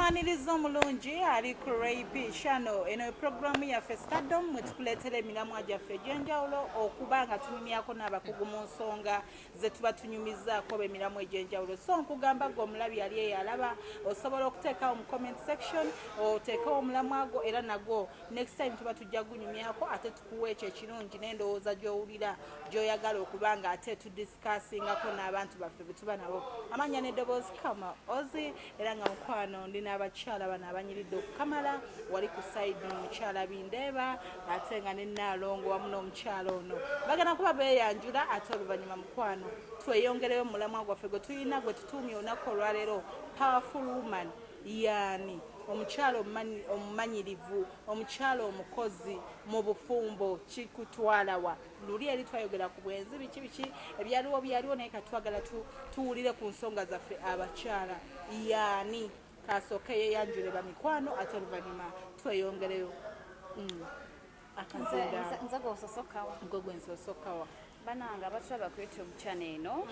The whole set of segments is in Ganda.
Nkwaniriza omulungi ali ku Ray P Channel. Eno puroguramu yaffe Stardom mwe tukuleetera emiramwa gyaffe egy'enjawulo okuba nga tunyumyako n'abakugu mu nsonga ze tuba tunyumizaako oba emiramwa egy'enjawulo. So nkugamba gwe omulabi ali eyo alaba, osobola okuteekawo mu comment section oteekewo omulamwa gwo, era nagwo next time tuba tujja gunyumyako ate tukuwa ekyo ekirungi n'endowooza gy'owulira gy'oyagala okuba nga ate tudiscussingako n'abantu baffe bwe tuba nabo. Amannya n'eddoboozi Kama Ozi, era nga mukwano ndi n'abakyala bano abanyiridde okukamala wali ku sayidi, mukyala Bindeeba ate nga ne Nnaalongo wamu n'omukyala ono bagenda kuba beeyanjula, ate oluvannyuma mukwano tweyongereyo mu mulamwa gwaffe gwe tulina gwe tutuumye olunaku olwaleero, Powerful Woman yaani omukyala omumanyirivu, omukyala omukozi mu bufumbo kikutwalawa. Luli eri twayogera ku bwenzi, biki biki ebyaliwo byaliwo, naye katwagala tuwulire ku nsonga zaffe abakyala yaani. Kasooke yeyanjule bamikwano, ate oluvannyuma tweyongereyo. Akazindaalo. Nze gwososokawa. Gwe gwensosokawa. Banange abatulaba ku YouTube channel eno,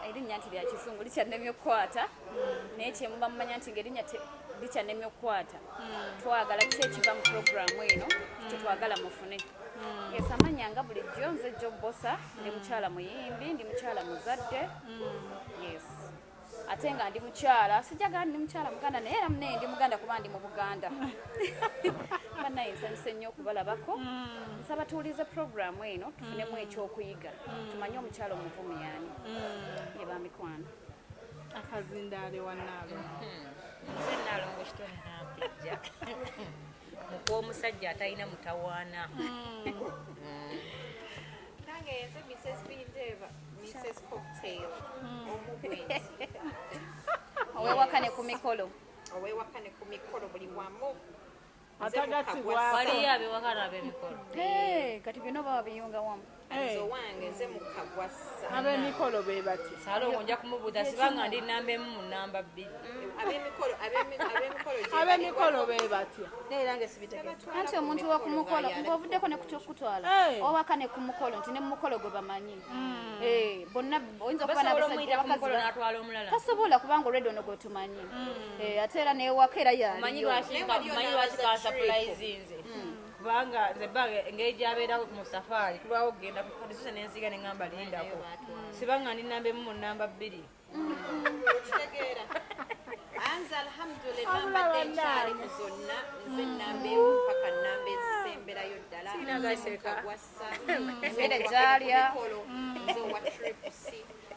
erinnya nti lya kizungu likyannemye okukwata, naye kyemuba mumanya nti ngaerinnya likyannemye okukwata, twagala ki ekiva mu puroguramu eno kyetwagala mufune. Yes, amanya nga bulijjo nze Jobosa, ndi mukyala muyimbi, ndi mukyala muzadde, yes, ate nga ndi mukyala, sijagala ndi mukyala muganda, naye era munaye ndi muganda kuba ndi mu Buganda. Bannaye nsanyuse nnyo okubalabako. Nsaba tuwulize puroguramu eno tufunemu ekyokuyiga, tumanye omukyala omuvumu yaani. Ye bamikwano. Akazindaale wa Nnaalongo. Nze Naalongo Kitone Nampijja, mukw'omusajja atalina mutawaana. Nange nze Mrs Bindeeba, Mrs Cocktail omubwenti. Owewaka ne ku mikolo. Owewaka ne ku mikolo, buli wamu. Atagattibwako. Waliyo abewaka n'ab'emikolo. Hey, kati byonna oba wabiyunga wamu. Nze owange nze mukagwasa. Ab'emikolo be batya? Saalongo nja kumubuuza sibanga ndi namba 1 mu namba 2. Ab'emikolo ab'emikolo gye bali. Ab'emikolo be batya? Naye nange sibitegeera. Anti omuntu wakumukolo ng'ovuddeko ne kukyokutwala owaka ne ku mukolo, nti ne mu mukolo gwe bamanyi. Eh, bonna oyinza okuba Basobola n'abasajja omuyita ku abakazi mukolo n'atwala omulala. Tasobola kubanga olwedde ono gwe tumanyi. Eh, ate era newaka era Omanyi yaliyo. lwaki Naye waliyo omanyi lwaki n'abaza trip. kansapulayizinze? Kubanga nze bange engeri gyabeera mu safaari tulwawo okugenda kudisuse nensiga neŋŋamba lindako sibanga ndi namba 1 mu namba 2. Okitegeera, anze alhamdulillah Wabula mbadde bannange. nkyali mu zonna, nze namba 1 paka namba ezisemberayo ddala. Sirina Nze gaseka. mukagwasa. Emmere gy'alya. Nze owa trips,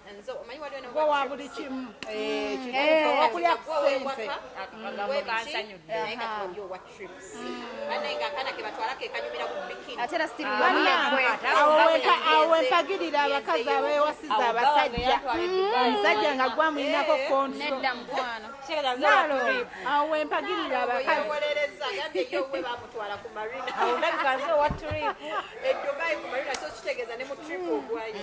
nze omanyi waliwo ne Gwe wa buli kimu. Eh, kituufu, okulya ku ssente. Akagambo kansanyudde. Naye kati wali owa trips, banaye nga akaana ke batwala ke kanyumira ku bikini. Ate era still Bannange, yegwe. awo wempagirira abakazi abeewasiza abasajja, omusajja nga gwamulinako control. Nedda mukwano. Naalo awo wempagirira abakazi. Yewolereza agambye ye owuwe bamutwala ku marina. Awo ndabika nze owa trip. E Dubai ku marina, so kitegeeza ne mu trip ogwayo.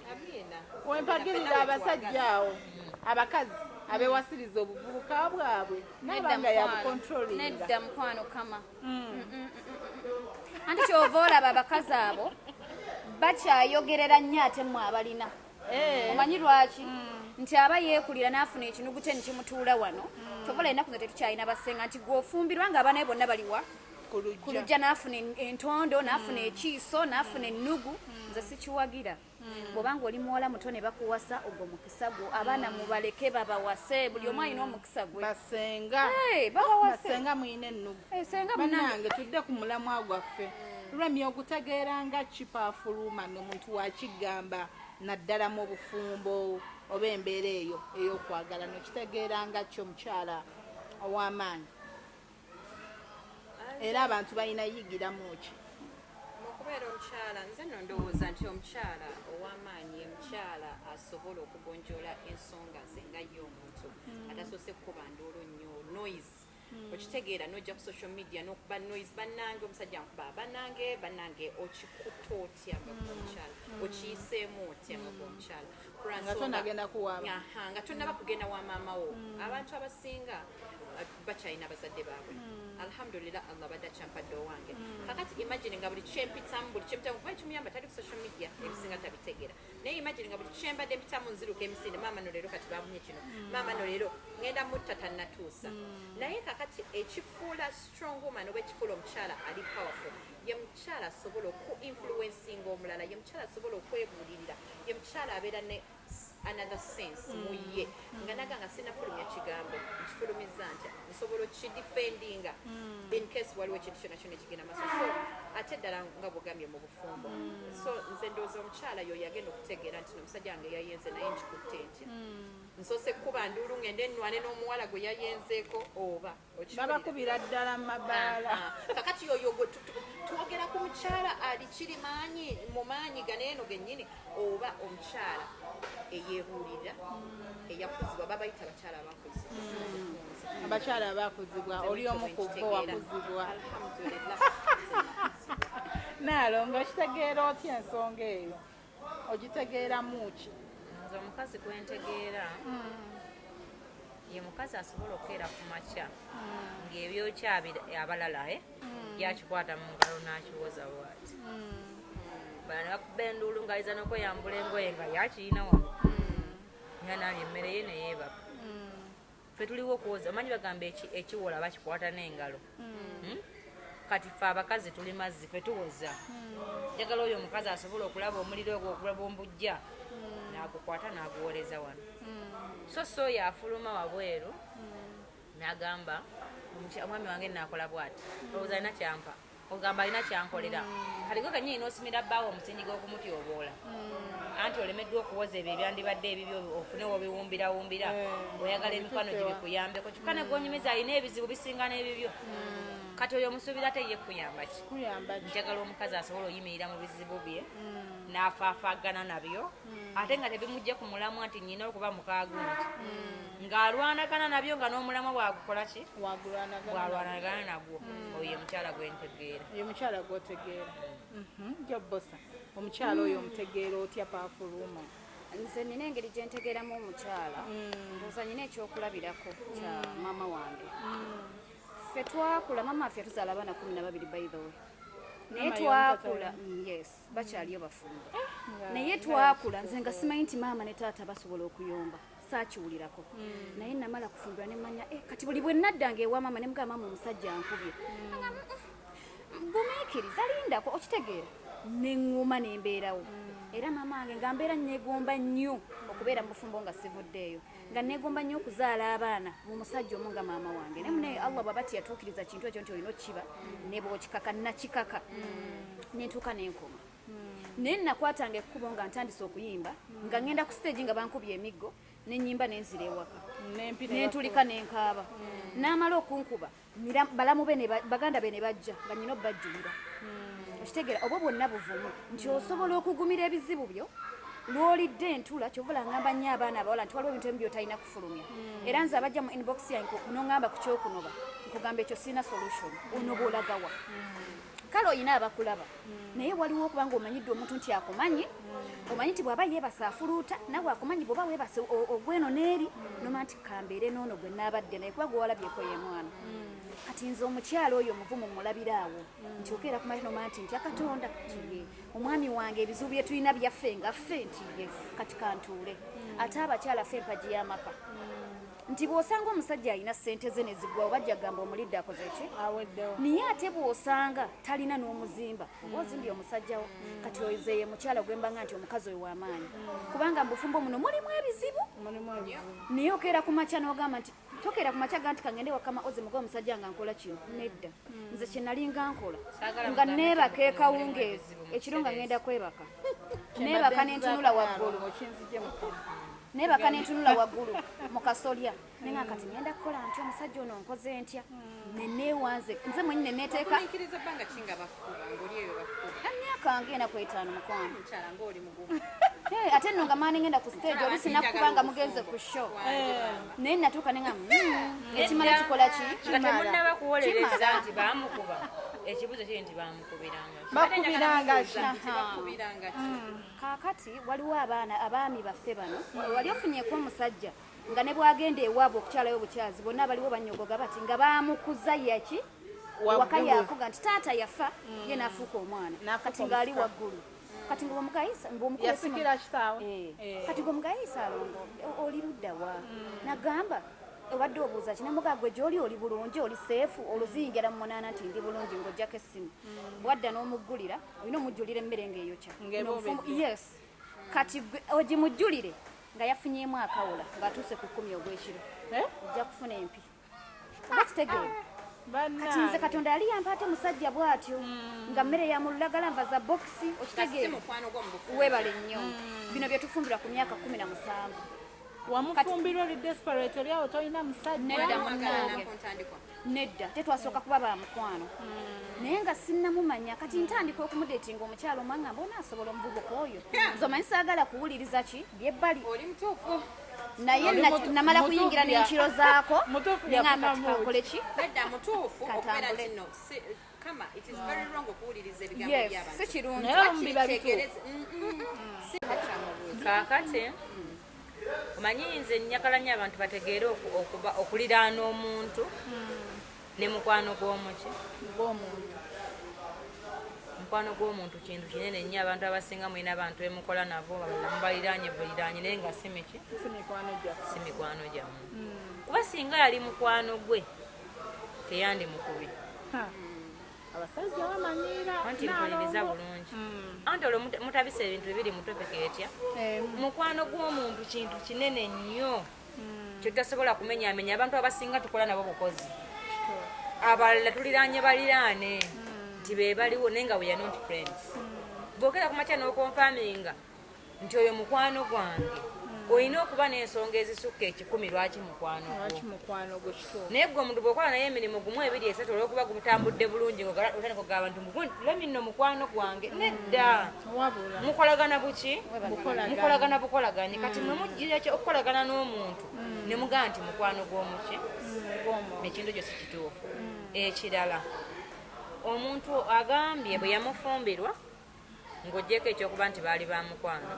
Amiina. Wempagirira abasajja awo, abakazi abeewasiriza obuvubuka bwabwe Nedda nabanga mukwano. yabukontrolinga. Nedda mukwano kama. Anti kyova olaba abakazi abo bakyayogerera nnyo, ate mmwe abalina. Omanyi lwaki? Nti aba yeekulira n'afuna ekinugu kye nekimutuula wano. Kyova olaba ennaku zino tetukyalina basenga, nti gweofumbirwa nga abaana be bonna baliwa ku ku lujja. Lujja, n'afuna entondo, n'afuna ekiiso, n'afuna ennugu. Nze sikiwagira. Bw'obanga oli muwala muto ne bakuwasa, ogwo mukisa gwo. Abaana mubaleke babawase, buli omu alina omukisa gwe. Basenga. Hey, babawase. Basenga muyina ennugu. Eh, senga munange. Bannange, tudde ku mulamwa gwaffe. Lwemi ogutegeera nga ki powerful woman, omuntu wakigamba naddala mu bufumbo oba embeera eyo ey'okwagala, nokitegeera nga ki omukyala ow'amaanyi, era abantu balina yigiramu ki? Mu kubeera omukyala, nze nno ndowooza nti omukyala ow'amaanyi ye mukyala asobola okugonjoola ensonga ze nga ye omuntu, atasoose kukuba nduulu nnyo, noise. Okitegeera, nojja ku social media n'okuba noise, "Bannange, omusajja nkuba, bannange, bannange." Okikuta otya nga gwe omukyala? Okiyiseemu otya nga gwe omukyala? Kulwa Nga nsonga- tonagenda kuwaaba. Aha, nga tonnaba kugenda wa maama wo. Abantu abasinga Bakyalina abazadde baabwe. Alhamdulillah, Allah abadde akyampadde owange. Kakati imagine nga buli kyempitamu, buli kyempitamu, kuba ekimuyamba tali ku social media, ebisinga tabitegeera, naye imagine nga buli kyembadde mpitamu nziruka emisinde, maama no leero kati bamunye kino, maama no leero ngenda mutta tannatuusa. Naye kakati ekifuula strong woman oba ekifuula omukyala ali powerful, ye mukyala asobola oku influencinga omulala, ye mukyala asobola okwebuulirira, ye mukyala abeera ne another sense mu ye, nga naga nga sinafulumya kigambo, nkifulumiza ntya, nsobola okidefendinga in case waliwo ekintu kyonna kyonna ekigenda maaso. So ate ddala nga bwogambye mu bufumbo, so nze ndowooza omukyala yoyo agenda okutegeera nti nomusajja wange yayenze, naye nkikutte ntya? Nsoose kuba nduulu, ngende nnwane n'omuwala gwe yayenzeeko, oba okiwulira? Babakubira ddala mu mabaala. Aha. Kakati yoyo gwe twogera ku mukyala ali kiri maanyi mu maanyi ganeeno gennyini, oba omukyala eyeebuulira, eyakuzibwa, babayita abakyala abakuzibwa. Abakyala abakuzibwa, oli omu ku bo wakuzibwa. Alhamdulillah. Naalongo, okitegeera otya ensonga eyo? Ogitegeeramu ki? Nze omukazi gwentegeera ye mukazi asobola okukeera ku makya ng'ebyokya abalala yakikwata mu ngalo n'akiwoza bwati, bala ne bakuba enduulu ng'ayiza n'okweyambula engoye nga yakirina wano, era naalya emmere ye neyeebaka. Ffe tuliwo okuwoza. Omanyi bagamba ekiwola bakikwata n'engalo. Kati ffe abakazi tuli mazzi, ffe tuwoza. Njagala oyo omukazi asobola okulaba omuliro ogwo ogulabumbujja n'agukwata n'aguwoleza wano, so so oyo afuluma wabweru n'agamba, "Omwami wange naakola bwati, olowooza alina kyampa, ogamba alina kyankolera." Kati gwe kenyini n'osimira bbaawo omusingi gw'okumutyoboola, anti olemeddwa okuwoza ebyo ebyandibadde ebibyo, ofune wobiwumbirawumbira. Oyagala emikwano gibikuyambeko, kyokka ne gwonyumiza alina ebizibu bisinga n'ebibyo. Kati oyo omusuubira ate ye kuyamba ki? Kuyamba ki? Njagala omukazi asobola oyimirira mu bizibu bye n'afaafaagana nabyo, ate nga tebimujje ku mulamwa nti nyina okuba mukaagunti, ng'alwanagana nabyo, nga n'omulamwa bwagukola ki? Wagulwanagana. Bwalwanagana nagwo. Oyo ye mukyala gwentegeera. Ye mukyala gwotegeera. Jobosa, omukyala oyo omutegeera otya, powerful woman? Nze nina engeri gye ntegeeramu omukyala. Ndowooza nina ekyokulabirako kya maama wange. Ffe twakula, maama waffe yatuzaala abaana 12, by the way, naye Maama twakula, yes, bakyaliyo bafumbo, naye twakula nze nga simanyi nti maama ne taata basobola okuyomba, saakiwulirako. Naye namala kufumbirwa nemanya. Kati buli bwe naddanga ewa maama nemugamba, "Maama, omusajja ankubye." Nga, gumiikiriza, lindako." Okitegeera, neŋŋuma nembeerawo. Era maama wange nga mbeera negomba nnyo okubeera mu bufumbo nga sivuddeeyo, nga negomba nnyo okuzaala abaana mu musajja omu nga maama wange. Naye munaye, Allah bw'aba tiyatuukiriza kintu ekyo nti olina okiba ne bw'okikaka, nakikaka nentuuka nenkoma. Naye nakwatanga ekkubo nga ntandise okuyimba, nga ŋŋenda ku stage nga bankubye emiggo, nenyimba nenzira ewaka. N'empira. Nentulika nenkaaba. N'amala okunkuba, balamu be ne baganda be ne bajja nga nyina obbajjulira. Okitegeera, obwo bwonna buvumu nti osobola okugumira ebizibu byo lwolidde entula. Kyovula ngamba nnyo abaana abawala nti waliwo ebintu ebimu byotalina kufulumya. Era nze abajja mu inbox yange noŋŋamba ku kyokunoba, nkugamba ekyo sirina solution. Onoba olagawa? Kale oyina abakulaba, naye waliwo okuba nga omanyidde omuntu nti akumanyi, omanyi nti bw'aba yeebase afuluuta, nawe akumanyi bw'oba weebase ogweno n'eri, nomanya nti kambeere n'ono gwe naabadde naye, kuba gwe walabyeko ye mwana. Kati nze omukyala oyo omuvumu mulabira awo nti okeera kumanya nomanya nti ntya Katonda nti ye omwami wange, ebizibu bye tulina byaffe nga ffe, nti ye kati kantuule. Ate abakyala ffe empagi y'amaka, nti bw'osanga omusajja alina ssente ze ne ziggwawo, bajja gamba omulidde akoze ki? Aweddewo. Naye ate bw'osanga talina n'omuzimba, oba ozimbye omusajjawo. Kati oyo ye mukyala gwe mbanga nti omukazi oyo w'amaanyi, kubanga mu bufumbo muno mulimu ebizibu. Mulimu ebizibu. Naye okeera ku makya n'ogamba nti tokeera ku makya ga nti kangende wakama oze muga omusajja nga nkola kino. Nedda, nze kye nalinga nkola Saagala nga mugambe neebaka nti mulimu ekawungeezi, ebizibu mu ekiro nga kitereezi. ngenda kwebaka, neebaka nentunula waggulu. Okinzije mukama. Neebaka nentunula waggulu mu kasolya, nenga kati ngenda kukola ntya omusajja ono, nkoze ntya? Neneewanze nze mwenyi neneeteeka. Ogumiikiriza bbanga ki nga bakuba, ng'oli eyo bakuba? Emyaka ngenda ku 50, mukwano. Mukyala ng'oli mugumu. Hey, ate nno nga maani ngenda ku stage, oluusi nakuba nga mugenze ku show, naye natuuka nenga ekimala kikola ki? Nga temunnaba kuwolereza Kimala. nti baamukuba, ekibuzo kiri nti baamukubiranga ki? Bakubiranga ki? Tebakubiranga ki? Kaakati waliwo abaana abaami baffe bano, wali ofunyeeko omusajja. Nga ne bwagenda ewaabwe okukyalayo obukyazi, bonna abaliwo banyogoga bati nga bamukuza yaki waka, yafuga nti taata yafa, ye n'afuuka omwana. N'afuuka Kati ng'ali omusika. waggulu, kati nga omugayisa ng'omukuba essimu- Yasikira kitaawe. Eh. Eh. Kati ng'omugayisa alongo, oli ludda wa? Nagamba obadde obuuza ki? Namugaa, gwe gy'oli oli bulungi, oli safe? Oluziyingira mu 8 nti ndi bulungi, ng'ojjako essimu, wadda n'omuggulira, olina omujjulira emmere ng'eyokya. Ng'eba obedde. Yes, kati gwe ogimujjulire nga yafunyeemu akawula ng'atuuse ku 10 ogw'ekiro, Eh? ojja kufuna empi, oba kitegeera? Bannange. Kati nze Katonda yali yampa ate musajja bw'atyo, nga mmere ya mu lulagala, nva za bokisi. Si Okitegeera? mukwano gwo mu bufumbo. Weebale nnyo. Bino bye tufumbirwa ku myaka 17. Wamufumbirwa oli desperate, oli awo tolina musajja. Nedda. Mwagala Munnange. nako ntandikwa. Nedda, tetwasooka kuba ba mukwano, naye nga sinnamumanya. Kati ntandika okumudatinga, omukyalo omwaŋŋamba onaasobola omuvubuka oyo, nze omanyi saagala kuwuliriza ki byebbali. Oli mutuufu. Naye Oli namala mutuufu kuyingira n'enkirozaako, Mutuufu neŋŋamba yafunamu. tikankole ki? Nedda, mutuufu okubeera Katambule. nti no kama it is very wrong okuwuliriza ebigambo Yes, by'abantu. si kirungi. Naye olumu biba bituufu. Kitegereze- Si kakyamubuuza. Kaakati omanyi nze njagala nnyo abantu bategeere okuliraana omuntu ne mukwano gw'omuki Ng'omuntu. Mukwano gw'omuntu kintu kinene nnyo. Abantu abasinga mulina abantu bemukola nabo, abalala mubaliraanye buliraanye, naye nga si miki? Si mikwano gyaffe. Si mikwano gyammwe, kuba singa yali mukwano gwe teyandimukubye. Ha. Abasajja bamanyiira. Anti mpuliriza bulungi, anti olwo mutabisa ebintu bibiri mu topic etya. Mukwano gw'omuntu kintu kinene nnyo kyetutasobola kumenyaamenya. Abantu abasinga tukola nabo bukozi, abalala tuliraanye baliraane nti be baliwo, naye nga we are not friends. Bwogera ku makya n'oconfirminga nti oyo mukwano gwange, olina okuba n'ensonga ezisukka 100 lwaki mukwano gwo. Lwaki mukwano gwe, kituufu. Naye gwe omuntu bw'okola naye emirimu gumu, ebiri, esatu, olwokuba gutambudde bulungi, otandika okugamba nti lemi nno mukwano gwange. Nedda. Wabula Mukolagana buki? Bukolagana. Mukolagana bukolaganyi. Kati mwe mugira okukolagana n'omuntu ne mugamba nti mukwano gw'omuki? Gw'omuntu. Ekintu ekyo si kituufu. Ekirala, omuntu agambye bwe yamufumbirwa, ng'ogyeko ekyokuba nti baali bamukwano,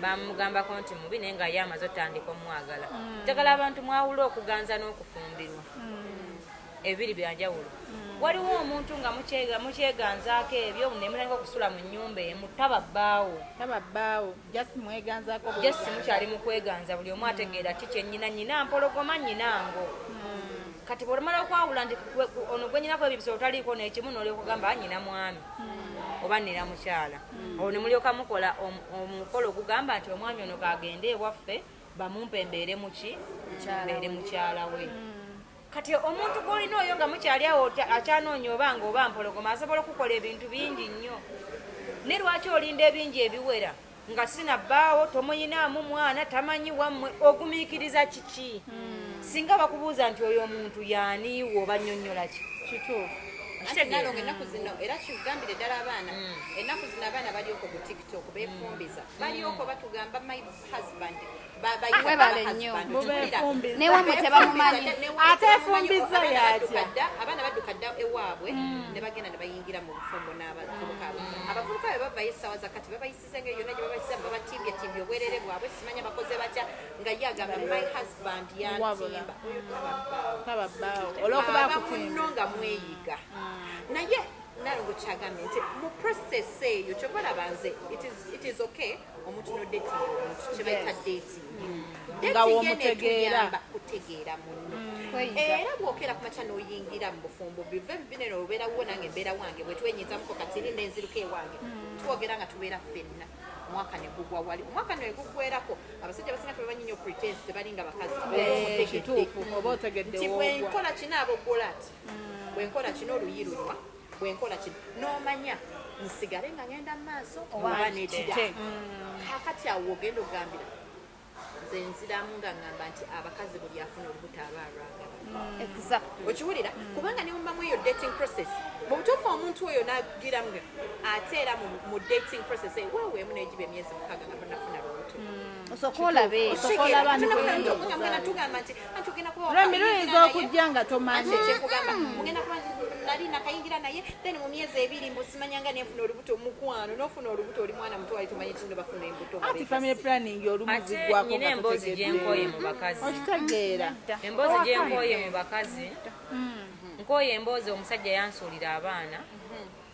bamugambako nti mubi, naye nga ye amaze otandika omwagala. Njagala abantu mwawule okuganza n'okufumbirwa, ebibiri byanjawulo. Waliwo omuntu nga mukyeganzaako ebyo, nemutandika okusula mu nnyumba emu, taba bbaawo. Taba bbaawo, just mweganzaako. Just mukyali mu kweganza, buli omu ategeera ki kyenyina, nyina mpologoma, nyina ngo. Kati bwolumala okwawula nti ono gwe nyinako ebibisolo taliiko n'ekimu, nolyoka ogamba, "Ah, nyina mwami oba nina mukyala." Olwo ne mulyoka mukola omukolo ogugamba nti omwami ono kagende ewaffe bamumpe mbeere muki, mbeere mukyala we. Kati omuntu gw'olina oyo nga mukyali awo akyanoonya obanga oba mpologoma, asobola okukola ebintu bingi nnyo. Ne lwaki olinda ebingi ebiwera nga sinabbaawo, tomuyinaamu mwana, tamanyi wammwe, ogumiikiriza kiki? Singa bakubuuza nti oyo omuntu yaaniiwo, oba nnyonnyola ki? Kituufu. Anti nalongo, ennaku zino, era kigambire ddala abaana, ennaku zino abaana balioko ku TikTok befumbiza, balioko batugamba my husband. Webale nnyo. Mubefumbiza. Newammwe tebamumanyi. Ate efumbiza yatya? Abaana badduka dda ewaabwe ne bagenda ne bayingira mu bufumbo n'abavubuka abo. Abavubuka bwe bavayo essaawa za kati, babayisiza engeri yonna gye babayisiza, babatimbye obwerere bwabwe, simanya bakoze batya, nga ye agamba my husband yantimba. Oyo tababbaawo. Taba bbaawo olwokuba Aba akutimba. munno nga mweyiga. Naye nalongo kyagambye nti mu process eyo, kyova olaba nze it is okay omuntu no dating omuntu, kyebayita dating. Nga Dating eno w'omutegeera. etuyamba kutegeera munno. Kweyiga. Era bwokera ku makya n'oyingira mu bufumbo, bive binene, obeera wo nange mbeera wange, bwe twenyinzamuko katini nenziruka ewange, twogera nga tubeera ffenna, omwaka ne gugwa wali, omwaka ne guggwerako. Abasajja basinga tebamanyi nnyo pretense, tebalinga bakazi. Oba omutegedde. Kituufu, oba otegedde Nti woogwa. bwenkola kino aboggola ati, bwenkola kino oluyi lunywa, bwenkola kino n'omanya nsigale nga ngenda mu maaso oba nedda. Te. Kakati awo ogenda okugambira nze nziramu nga ngamba nti abakazi buli afuna olubuto aba alwagala. Okiwulira? Kubanga ne mubamu eyo dating process, mu butuufu omuntu oyo nagiramu ate era mu dating process eyo weeweemu negiba emyezi 6 nga tonafuna lubuto. Osooka olabe. Osooka olaba Tonafuna ni lubuto, nga mugenda tugamba nti anti ogenda kuba Lwemi luyinza naye- okujja nga tomanyi. Anti ekyekugamba mugenda kuba Nali nakayingira naye, then mu myezi 2 mbu simanyanga nenfuna olubuto. Mukwano, n'ofuna olubuto oli mwana muto, wali tomanyi nti nno bafuna embuto nga Anti beegasse. family planning olumu Ate ziggwako nyina nga emboozi totegedde. gyenkooye mu bakazi. Okitegeera? Emboozi gyenkooye mu bakazi, nkooye emboozi omusajja yansuulira abaana.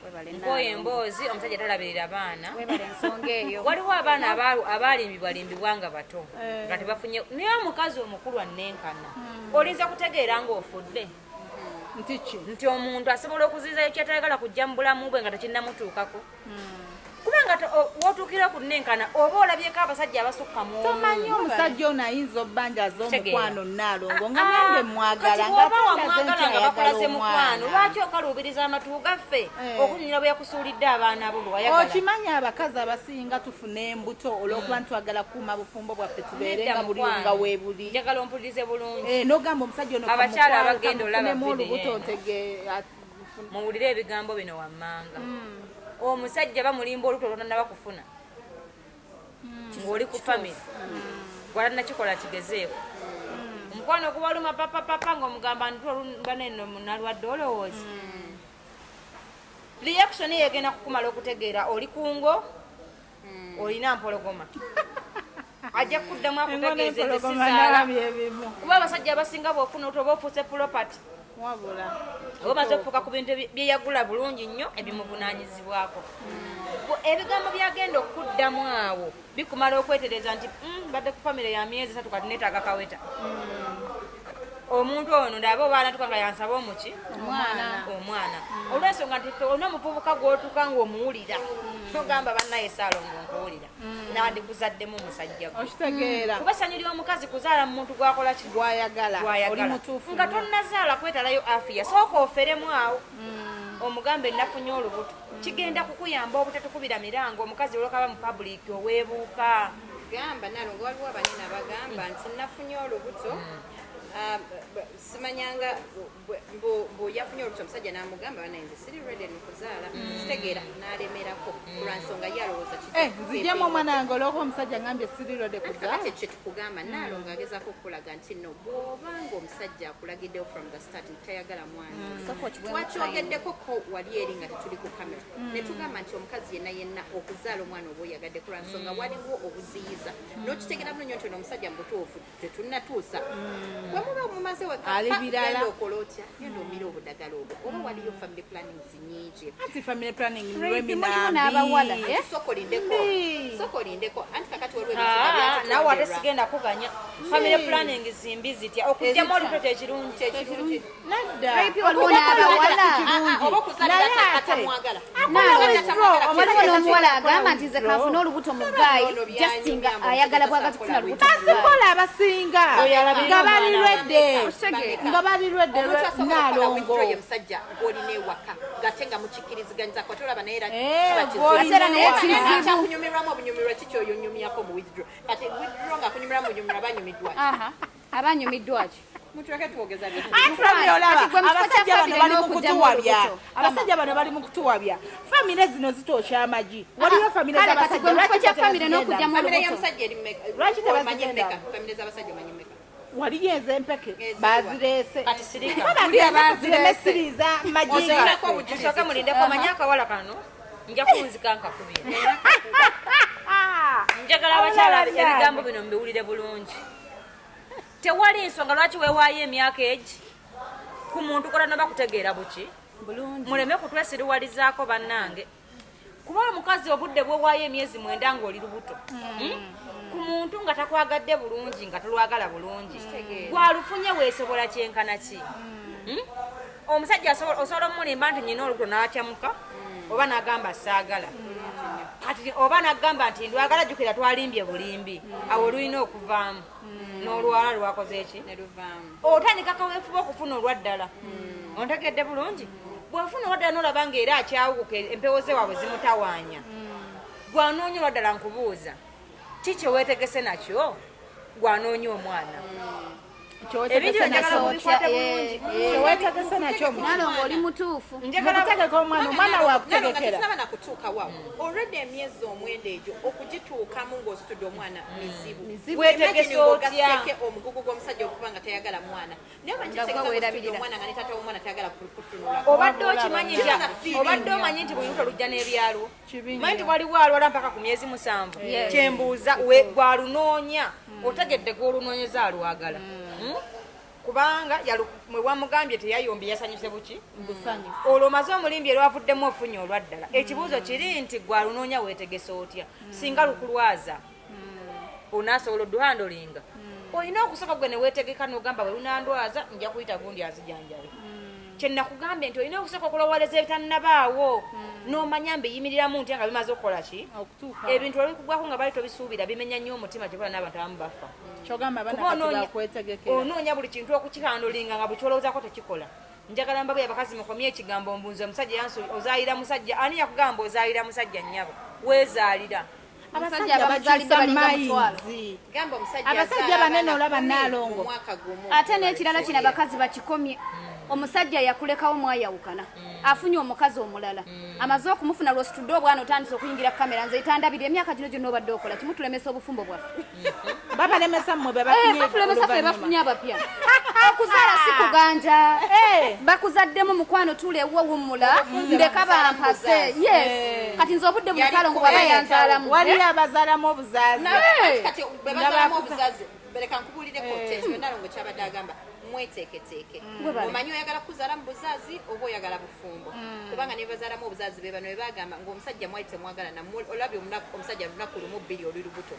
Webale. Nkooye Naalongo. emboozi omusajja talabirira baana. Webale ensonga eyo. Waliwo abaana abaalimbibwalimbibwa nga bato nga tebafunye, naye omukazi omukulu annenkana olinza kutegeera ng'ofudde Nti ki? Nti omuntu asobola okuziyizayo kyatayagala kujja mu bulamu bwe nga tekinnamutuukako, kubanga w'otuukira ku nnenkana oba olabyeko abasajja abasukka mu omu. Tomanyi omusajja ono ayinza obbanjaza Kitegeera. omukwano, Naalongo, nga nange mwagala, Kati nga bw'oba ate ndaze wamwagala nti nga ayagala bakulaze mukwano, omwana. Lwaki okaluubiriza amatu gaffe Eh. okunyumira bwe yakusuulidde abaana bo bwe wayagala? Okimanyi abakazi abasinga tufuna embuto olw'okuba ntwagala kukuuma bufumbo bwaffe, tubeere Nedda, nga buli mukwano. nga weebuli. Njagala ompulirize bulungi. Eh, n'ogamba omusajja ono Abakyala abagenda olaba kamufunemu video olubuto eno. ntege Muwulire ebigambo bino wammanga. Omusajja bamulimba olubuto lwotannaba kufuna ng'oli ku family, gwatanakikola kigezeeko. Omukwano gubaluma papapapa, ng'omugamba ntbaneno nalwadde, olowooza reaction eyo egenda kukumala okutegeera oli kungo olina mpologoma, ajja kukuddamu akutegeeza nze sizaala, kuba abasajja abasinga bw'ofuna otoba ofuuse property. Wabula Oba omaze okufuuka ku bintu byeyagula bulungi nnyo ebimuvunaanyizibwako. Ebigambo byagenda okuddamu awo bikumala okwetereza nti, mbadde ku famire ya myezi 3, kati neetaaga kaweta." Omuntu ono ndaba oba anatuka nga yansaba omuki? Omwana. Omwana. Olwensonga nti ffe olina omuvubuka gwotuka ngaomuwulira nogamba, "Bannaye Saalongo, nkuwulira, nandikuzaddemu omusajja gwe." Okitegeera? Kuba essanyu ly'omukazi kuzaala mu muntu gwakola ki? Gwayagala. Oli Gwayagala. mutuufu Nga nnyo. tonnazaala kwetalayo afiya, sooka oferemu awo, omugambe nafunye olubuto. Kigenda kukuyamba obutatukubira mirango omukazi olwokaba mu public oweebuuka. Gamba Nalongo, waliwo abanene abagamba nti nafunye olubuto. Ah, simanyanga mbu yafunye olubuto, omusajja n'amugamba, "Banaye, nze siri ready nokuzaala." Kitegeera n'alemerako kulwa nsonga ye alowooza kijja Eh, nzijemu omwana wange olwokuba omusajja ngambye siri ready kuzaala. Kati kye tukugamba, Naalongo agezaako okukulaga nti no, bw'obanga omusajja akulagiddewo from the start nti tayagala mwana, Sooka okiweemu. twakyogeddeko ko wali eri nga tetuli ku kamera, ne tugamba nti omukazi yenna yenna okuzaala omwana oba oyagadde, kulwa nsonga waliwo obuziyiza n'okitegeera bulungi nti ono omusajja mu butuufu tetunnatuusa. Bwe muba mumaze weka, Ali birala. genda okola otya, genda omire obudagala obwo, oba waliyo family plannings nyingi. Anti family planning. Rape, mulimu n'abawala, eh? Sooka olindeko. Mbi. Sooka olindeko, anti kakati waliwo ebintu nga Ah, naawe ate byatutondera. sigenda kuganya. Family planning zimbi zitya? Okugyamu olubuto kyekirungi? Kyekirungi. Nedda. Rape, waliwo n'abawala. Ah, ah, oba okuzaalira Naye ate- atamwagala. Naalongo, waliwo n'omuwala agamba nti nze withdraw. kanfune olubuto mu guy, Ono just nga byanyumya, ayagala omusajja bwagazi kufuna tasobola lubuto mu guy. Bazikola abasinga Oyo alabirira nga bali omwana. ready, Okitegeera? nga bali ready. Omuntu asobola okukola Naalongo, withdraw ye musajja gw'olina ewaka, ng'ate nga mukikkiriziganyizako, ate olaba naye era Eh, kiba kizibu. gw'olina Ate era naye ewaka. kizibu. Kyakunyumirwamu obunyumirwa kiki oyo onyumyako mu withdraw? Kati withdraw nga kunyumirwamu bunyumirwa, banyumiddwa ki? Aha, abanyumiddwa ki? Mutuleke twogeza bintu. Anti olaba Kati gwe mu kifo kya abasajja bano family bali mu n'okugyamu kutuwabya. olubuto. Abasajja bano bali mu kutuwabya. Famire zino zitookya amagi. Waliyo famire Kale kati z'abasajja gwe mu kifo lwaki kya famire tebazigenda? n'okugyamu Famire olubuto. y'omusajja eri mmeka? Lwaki Omanyi tebazigenda? mmeka? Famire z'abasajja omanyi mmeka? Waliyo ez'empeke Eziwa. bazireese. Kati sirika. Bagenda zireme siriza magi Ozirinako gaffe. obujulizi. Musooke mulindeko. Omanye akawala kano nja kunzika nkakubye. Njagala abakyala ebigambo bino mbiwulire bulungi. Tewali nsonga lwaki weewaayo emyaka egi ku muntu kotanaba kutegeera buki. Bulungi. Muleme kutwesiriwalizaako bannange, kuba omukazi obudde bwewaayo emyezi 9 ng'oli lubuto, Ku muntu nga takwagadde bulungi, nga tolwagala bulungi, gwalufunye weesobola kyenkana ki? Hmm? Omusajja osobola omulimba nti nyina olubuto n'akyamuka, oba n'agamba saagala, kati oba n'agamba nti ndwagala. Jjukira twalimbye bulimbi, awo olulina okuvaamu n'olwala lwakoze eki? Ne luvaamu. Otandika kaweefuba okufuna olwaddala. Ontegedde bulungi? Bw'ofuna olwaddala n'olaba ng'era akyawukuka, empewo ze waabwe zimutawaanya, gwanoonya olwaddala. Nkubuuza, ki kye weetegese nakyo gwanoonya omwana? Ebintu njagala mubikwate bulungi. Kyewetegese nakyo Nalongo oli mutuufu. Mukutegeka omwana, omwana wakutegekera. Nalongo nakutuuka wawo. Already emyezi 9 egyo okugituukamu ng'ositudde omwana mizibu. Wetegese otya? Omugugu gw'omusajja okuba nga tayagala mwana. Naye omanyi omwana nga ne taata w'omwana tayagala kutunula. Obadde okimanyi nti obadde omanyi nti buli luto lujja n'ebyalo. Manyi nti waliwo alwala mpaka ku myezi 7. Kyembuuza gwalunoonya otegedde gw'olunoonyeza alwagala. Kubanga mwe wamugambye teyayombye yasanyuse buki? Olwo omaze omulimbye lwavuddemu ofunye olwaddala. Ekibuuzo kiri nti gwalunoonya weetegese otya? Singa lukulwaza onaasobola odduhandolinga. Olina okusooka gwe ne weetegeka n'ogamba bwe lunandwaza nja kuyita gundi azijanjabe. Kye nakugambye nti olina okusooka okulowoleza ebitannabaawo n'omanya mbiyimiriramu ntya nga bimaze okukola ki? Ebintu olw'okugwako nga bali tobisuubira bimenya nnyo omutima kye bala n'abantu abamu bafa. Onoonya buli kintu okukihandolinga nga bwe kyolowoozaako tekikola. Njagala mbabe abakazi mukomye ekigambo mbunze omusajja ozaayira musajja. Ani yakugamba ozaayira musajja nnyabo? Weezaalira. Abasajja bakyusa mayinzi. Abasajja banene olaba Naalongo. Ate n'ekirala kino abakazi bakikomye. Omusajja yakulekawo mwayawukana. Afunye omukazi omulala. Amaze okumufuna lw'ositudde obwana otandise okuyingira kamera nze itandabira emyaka gino gyonna obadde okola kimutulemesa obufumbo bwaffe. Babalemesa mmwe be bafunye. Batulemesa ffe bafunye abapya. Okuzaala si kuganja. Bakuzaddemu mukwano tuula ewuwo wummula ndeka bampase. Yes. Kati nze obudde buno Ssalongo bw'aba yanzaalamu. Waliyo abazaalamu obuzaazi. Kati bwe bazaalamu obuzaazi bereka nkubuulireko kyekyo Nalongo kyabadde agamba mweteeketeeke. Omanyi oyagala kuzaala mu buzaazi oba oyagala bufumbo. Kubanga ne bazaalamu obuzaazi be bano be bagamba ng'omusajja mwali temwagala olabye omusajja lunaku lumu bbiri oli lubuto.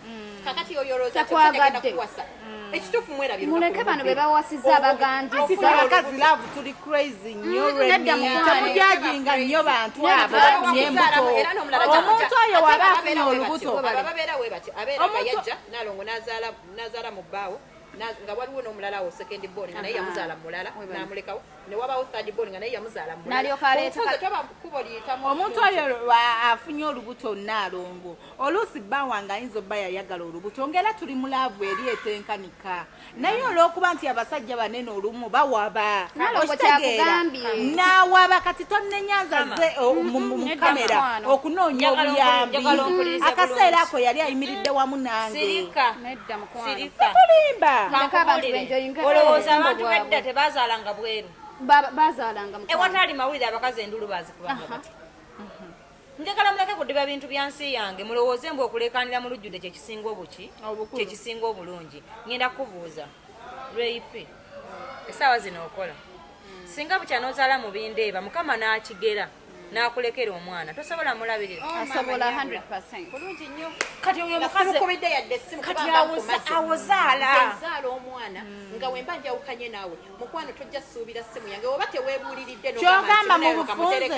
Kakati oyo olowooza nti omusajja agenda kuwasa. Ekituufu mwerabye muleke bano be bawasizza abaganjisa. Abakazi love tuli crazy nnyo Remi. Temujajinga nnyo bantu abo bafunye embuto. Omuntu oyo waba afunye olubuto. Ababeera we batyo abeera nga yajja Nalongo n'azaala mu bbaawo nga waliwo n'omulala awo second born nga naye yamuzaala mulala n'amulekawo ne wabawo third born nga naye yamuzaala mulala. Omuntu oyo afunye olubuto Nalongo oluusi bba wange ayinza obba yayagala olubuto ng'era tuli mu love eri etenkanika. Naye olw'okuba nti abasajja banene olumu bawaba okitegeera n'awaba kati tonnenyanza ze mu kamera okunoonya obuyambi. Akaseera ako yali ayimiridde wamu nange. Sikulimba. Olowooza abantu bedda tebazaalanga bweru. Bazaalanga. Ewatali mawulire abakazi endulu baazikubanga bati. Njagala muleke kudiba bintu bya nsi yange mulowooze mbu okuleekaanira mu lujjudde kyekisinga obuki kyekisinga obulungi. Ngenda kubuuza Ray-P essaawa zino okola singa bukya n'ozaala mu bindeeba Mukama n'akigera n'akulekera omwana tosobola mulabirira. Asobola 100%. Bulungi nnyo. Kati oyo mukazi simukubidde yadde essimu kati awozaala. Nzaala omwana nga wemba njawukanye naawe mukwano tojja suubira ssimu yange oba teweebuuliridde Kyogamba mu bufunze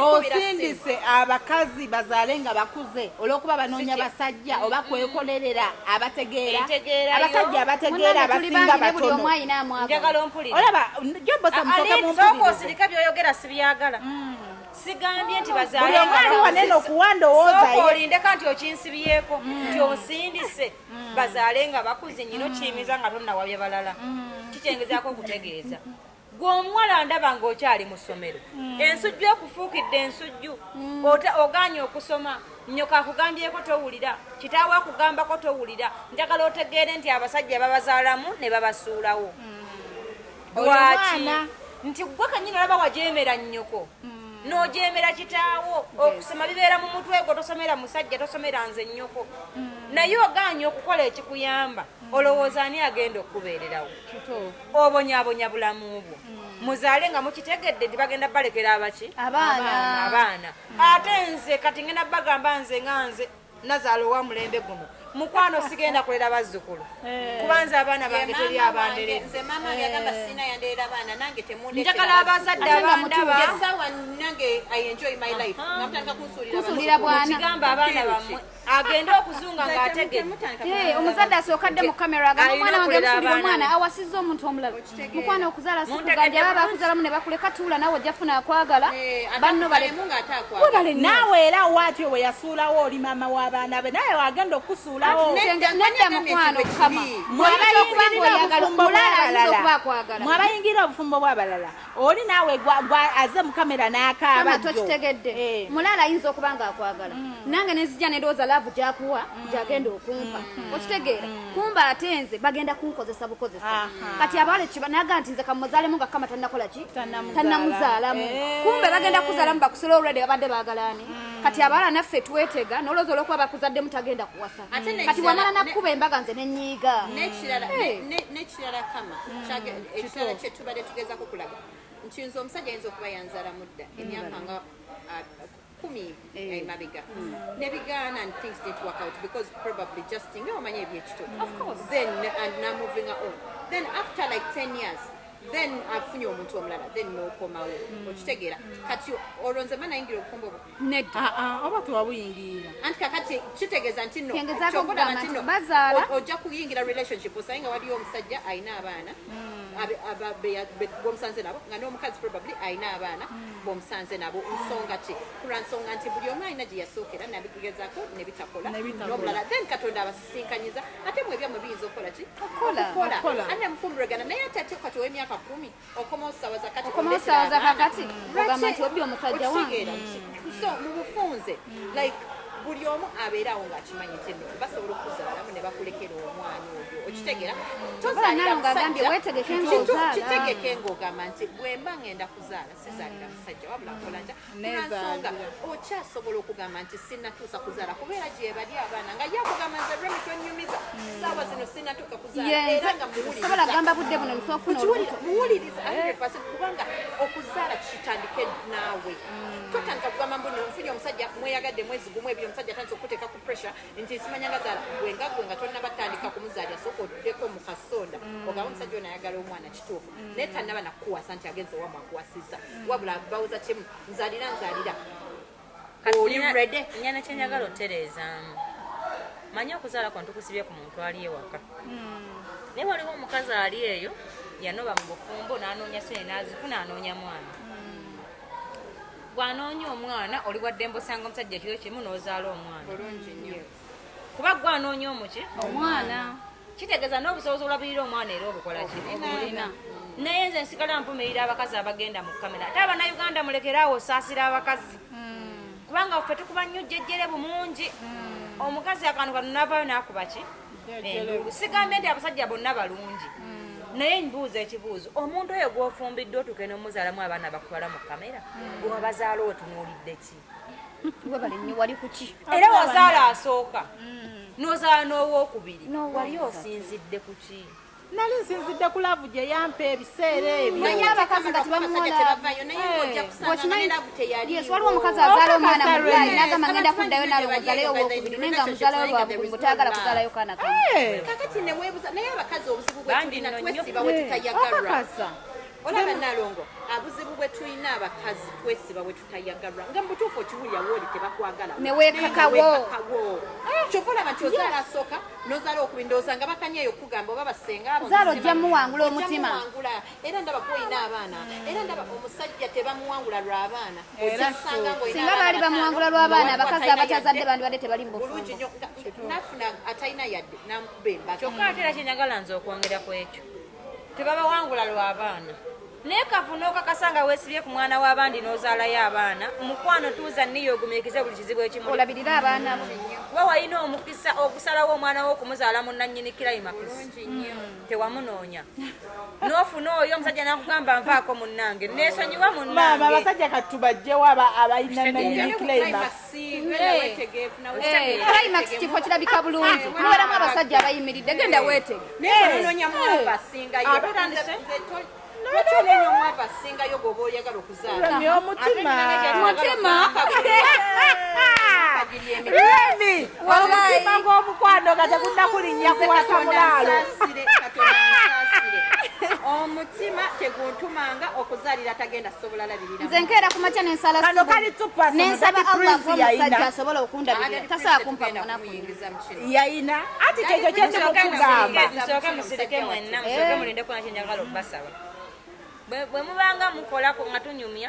osindise abakazi bazaale nga bakuze olw'okuba banoonya basajja oba kwekolerera abategeera abasajja abategeera abasinga batono. Njagala ompulire. Olaba Jobosa musooke mumpulirize. Osirika by'oyogera sibyagala. Sigambye nti bazaale. Buli omu ali wanene okuwa ndowooza ye. Olindeka nti okinsibyeko nti osindise bazaale nga bakuze nnyina okiyimiza nga tonnawabya balala. Kikyengezaako okutegeeza. Gwe omuwala ndaba ng'okyali mu ssomero ensujju ekufuukidde ensujju ogaanye okusoma nnyoko akugambyeko towulira kitaawe akugambako towulira. Njagala otegeere nti abasajja babazaalamu ne babasuulawo. Lwaki? Nti gwe kennyini olaba wajeemera nnyoko n'ojeemera kitaawo. Okusoma bibeera mu mutwe gwo, tosomera musajja, tosomera nze nnyoko, naye ogaanye okukola ekikuyamba. Olowooza ani agenda okubeererawo? Obonyaabonya bulamu bwo. Muzaale nga mukitegedde nti bagenda balekera abaki abaana. Ate nze kati ngenda bagamba nze nga nze nazaala owa mulembe guno mukwano sigenda kulera bazzukulu kubanza abaana bange teri abanderera. Nze mama wange yagamba sina yanderera abaana nange temundeetera Njagala abazadde abandaba. Essaawa nange I enjoy my life nga mutandika kunsuulira bwana. Kigamba abaana bammwe agende okuzunga ng'ategedde. Omuzadde asooka adde mu kamera agamba omwana wange musuulira omwana awasizza omuntu omulala. Mukwano okuzaala si kuganja baba bakuzaalamu ne bakuleka tuula naawe ojja funa akwagala banno naawe era waatyo we yasuulawo oli maama w'abaana be naye agenda okusuula. baggulawo. Nedda mukwano kama. Mwabayingira obufumbo bw'abalala, oli naawe aze mu kamera n'akaaba. Tokitegedde. Mulala ayinza okuba nga akwagala, nange nenzija nendowooza love gyakuwa gyagenda okumpa, okitegeera? Kumba ate nze bagenda kunkozesa bukozesa. Kati abawala naga nti nze kamuzaalemu nga kama tannakola ki, tannamuzaalamu. Kumbe bagenda kuzaalamu bakusula, already babadde baagalaani. Kati abawala naffe twetega nolowooza olwokuba bakuzaddemu tagenda kuwasa. Kati wamala nakkuba embaga nze nenyiiga. N'ekirala kama ekirala kyetubadde tugezako kulaga nti nze omusajja ayinza okuba yanzaalamu dda emyaka nga 10 emabega nebigaana and things didn't work out because probably just nga omanyi ebyekito, then and now moving on, then after like 10 years then afunye omuntu omulala, then nokomawo, okitegeera? Kati olwo nze mba nayingira obufumbo bwo? Nedda. Oba tewabuyingirira. Anti kakati kitegeeza nti no Kengezaako ky'okolaba okugamba nti nti no bazaala. Ojja kuyingira relationship osange nga waliyo omusajja alina abaana bomusanze nabo, nga n'omukazi probably alina abaana bomusanze nabo. Nsonga ki? Kulwa nsonga nti buli omu alina gye yasookera nabigezaako ne bitakola Ne bitakola. n'omulala, then Katonda abasisinkanyiza ate mwe ebyammwe biyinza okukola ki? Okukola. Okukola. Okukola. Ate nemufumbiragana, naye ate ate kati ow'emyaka 10 okomawo ssaawa za kati Okomawo oleetera ssaawa za abaana. kakati, Lwaki- ogamba nti obbi omusajja wange. Okitegeera? So mu bufunze like buli omu abeerawo ng'akimanyi nti nno basobola okuzaalamu ne bakulekera omwana oyo, okitegeera? Tozaalira Nalongo agambye musajja. weetegeke ng'ozaala. Kitegeke ng'ogamba nti bwe mba ngenda kuzaala sizaalira musajja, wabula nkola ntya? Kulwansonga okyasobola okugamba nti sinnatuusa kuzaala, kubeera gye bali abaana nga ye akugamba nze Remi tonyumiza saawa zino, sinnatuuka kuzaala, era nga muwuliriza. Sobola gamba budde buno nsoofuna olubuto. Muwuliriza 100%, kubanga okuzaala kitandike naawe. Totandika kugamba mbu nfunye omusajja mweyagadde mwezi gumu ebiri, omusajja atandise okuteeka ku pressure nti simanya nga zaala. Gwe nga tonnaba tandika kumuzaalira, sooka oddeko mu kasonda ogambe omusajja ono ayagala omwana kituufu, naye tannaba nakukuwasa nti agenze owamu akuwasizza, wabula bawuza kimu, nzaalira nzaalira. Oli ready? Nyana kyenjagala otereezaamu, manyi okuzaala kwo ntukusibye ku muntu ali ewaka, naye waliwo omukazi ali eyo yanoba mu bufumbo n'anoonya sente n'azifuna, anoonya mwana. Bw'anoonya omwana, oli waddembe osanga omusajja ekiro kimu n'ozaala omwana. Bulungi nnyo. Kuba gwe anoonya omuki? Omwana. Kitegeeza n'obusobozi olabirira omwana era obukola ki? Olina. Naye nze nsigala nvumirira abakazi abagenda mu kamera. Ate Abannayuganda mulekeraawo osaasira abakazi, kubanga ffe tukuba nnyo jjejjerebu mungi. Omukazi akantu kano navaayo n'akuba ki? Enduulu. Sigambye nti abasajja bonna balungi, naye mbuuza ekibuuzo: omuntu oyo gw'ofumbiddwa otuuke n'omuzaalamu abaana bakutwala mu kamera, gwewabazaala otunuulidde ki? Webale nnyo, wali kuki? Era wazaala asooka n'ozaala n'owookubiri, wali osinzidde ku ki? Nali nsinzidde ku love gye yampa ebiseera ebyo. Naye abakazi nga tebamuwola. Tebavayo, naye ng'ojja kusanga nga ne love teyaliiwo. Yes, waliwo omukazi azaala omwana mu Okakasa. bulayi Remi. n'agamba ngenda kuddayo nalongo nzaaleyo owokubiri, naye nga amuzaalayo lwa bukulu, mbu tayagala kuzaalayo kaana kamu. Kakati neweebuza, naye abakazi obuzibu bwe Bangi tulina nno nnyo. twesiba we tutayagalwa. Okakasa. Olaba Nalongo, abuzibu bwe tulina abakazi twesiba we tutayagalwa, nga mubutuufu okiwulira wooli tebakwagala. Ne weekakawo. Weekakawo. Kyova olaba nti ozaala asooka n'ozaala okubiri, ndowooza nga bakanyeeyo okugamba oba basenga abo. Zaala ojja muwangula omutima. Muwangula. Era ndaba gwolina abaana, era ndaba omusajja tebamuwangula lw'abaana. Era Ojja kusanga ng'olina Singa abaana baali bataano, bamuwangula lw'abaana, nga abakazi waliwo abatazadde atalina bandibadde tebali mu yadde. Bulungi bufumbo. nnyo. Nafuna atalina yadde namukuba embaga. Kyokka ate era kyenjagala nze okwongera ku ekyo, tebabawangula lw'abaana, naye kafuna okakasa nga weesibye ku mwana w'abandi n'ozaalayo abaana. Mukwano, tuuza niyo ogumiikize buli kizibu ekimuli. Olabirire abaana bo. Kuba walina omukisa okusalawo omwana wo okumuzaala mu nannyini climax, tewamunoonya, n'ofuna oyo omusajja nakugamba nvaako munnange, neesonyiwa Maama, munnange. Abasajja katubajjewo abalina nanyini climax. Climax kifo kirabika bulungi, mubeeramu abasajja abayimiridde, genda weetege. Naye ononya mwavu asingayo. Atandise. Lwaki onoonya omwavu asingayo gwoba oyagala okuzaala? Remi, omutima. Mutima. Remi, Wallahi. omutima gw'omukwano nga tegunnakulinnya kuwasa mulaalo. Omutima teguntumanga okuzaalira tagenda sobola labirira. Nze nkeera ku makya nensala Kano subuhi. kali tupasa. Nensaba Daddy Allah Prince mpa omusajja yayina. asobola okundabirira, tasobola kumpa munaku. Yayina ati kyekyo kyendikukugamba. Musooke musirike mwenna, musooke mulindeko, nakyenjagala okubasaba. Bwe mubanga mukolako nga tunyumya.